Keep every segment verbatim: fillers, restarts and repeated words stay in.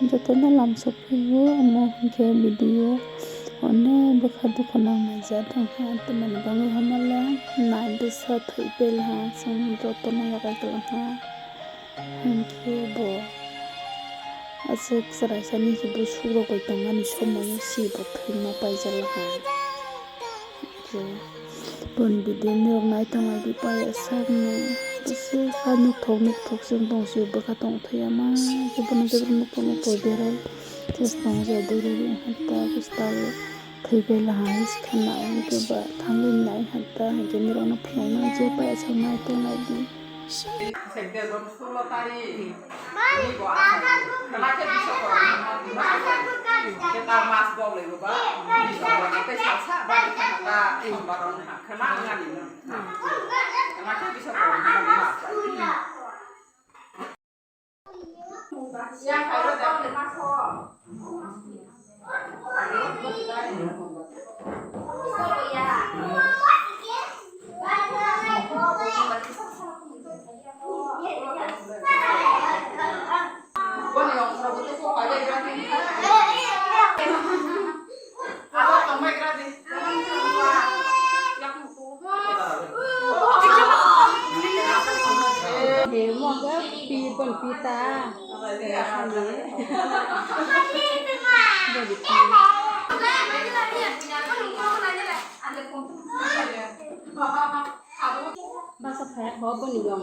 Jotono lamsok phaiwi omo hinkhe video onek bwkha dukhu nangnai jat wngkha, tamni bagwi hamya le nai bwsa thwi pailaha chwng jotono yakarwi tongkha. Hinkhe bo aswk chwraisa ni khe bo sukrok bai tongmani somoio se bo thwima paijak laha. Boni video ni rok nai tong lai di pai aswk no bwswk kha nukthok nukthok se wng tong se bwkha tong thai ya ma khe bono jebra nukthok nukthok berai tong ya duri ri hata bwswk thwi bai laha hinwi se kha nai hwnkhe ba thangwi nai hata hwnkhe nirok no phunuknai je pai aswk nai tong lai di. Sekde bom sulo tari. Ni bo asai. Kala ke biso ko. Ke ta mas go le ba. Biso ko te sa sa ba ni ka ta sombar on ha. Kala ngani. Kala ke biso ko. Ya ka ro da mas ko. Masa phai bo boni yong.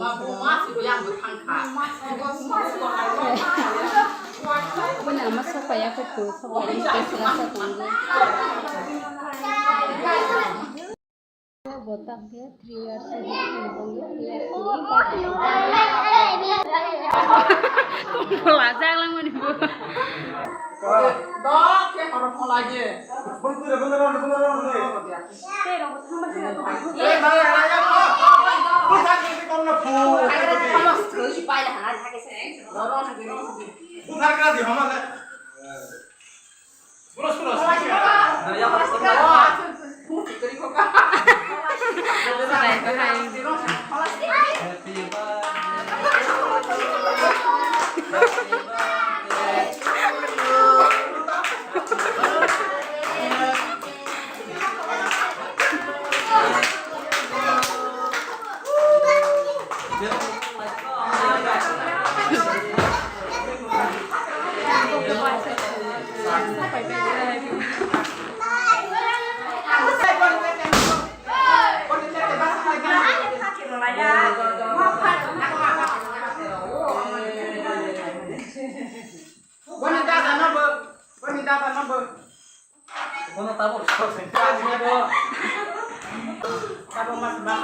Boni ama sopai ya ko ko sopai ni ke sila sa tong. Bo tak ke three years ni bong three years ni. Bola jaglang mani bo. Dok ke kono phola ye. Bung tu bung ron bung ron. Boni dada no bo, boni dada no bo. Bono tabuk sok sengkha bo. Tabuk mas bang.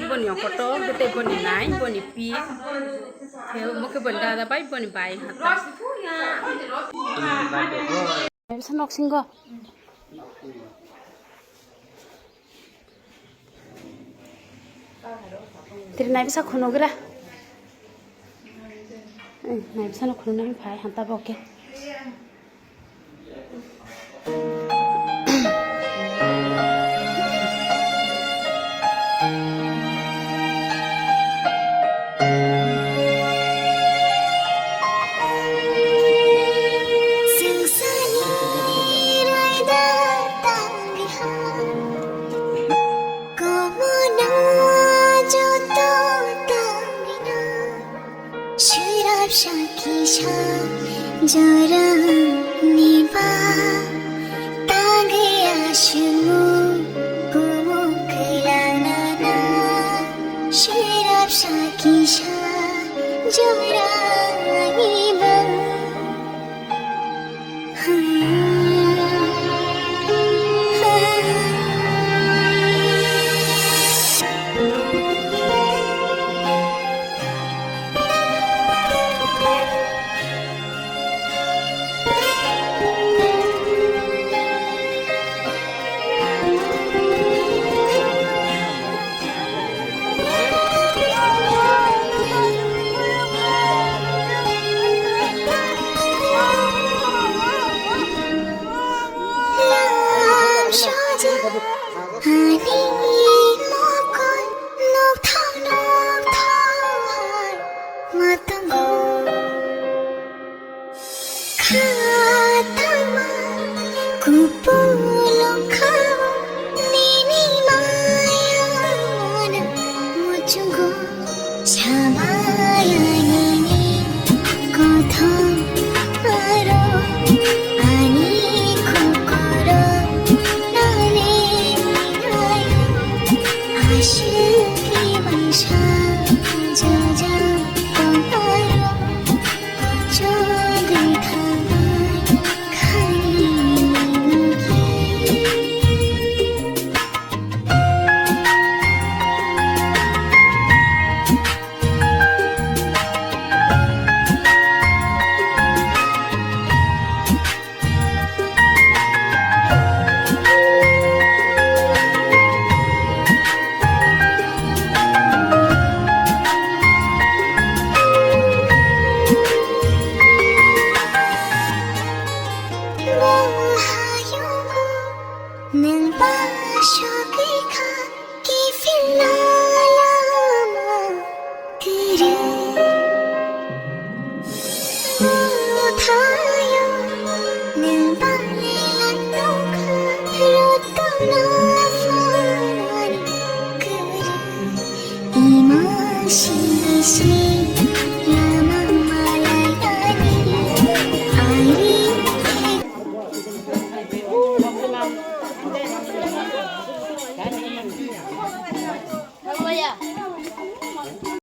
Boni o kotor, bete boni nai, boni pi. Khe omo khe boni dada bai, boni bai hata. Bisa nok singo. Tiri nai bisa khunugra. Eh, nai bisa no khununai phai hanta bo khe. Komo na joto tangina, sirap sakisa jorang niba, tangge asmu komo kelanana, sirap sakisa jorang niba. Ani mokol nokthar nokthar hai matango. Khatama kupulung khao nini maya mana muchungo. Sabayani kothom aro ani kokoro nale ayo ashiki bansa jaja tongaro chogri thamai khani mugi. Nwng ba sogwi kha kiphilna lama kwrwi. Mothayo nwng ba le tongkha rotona phani kwrwi. Ima sisi lama malaitani ari.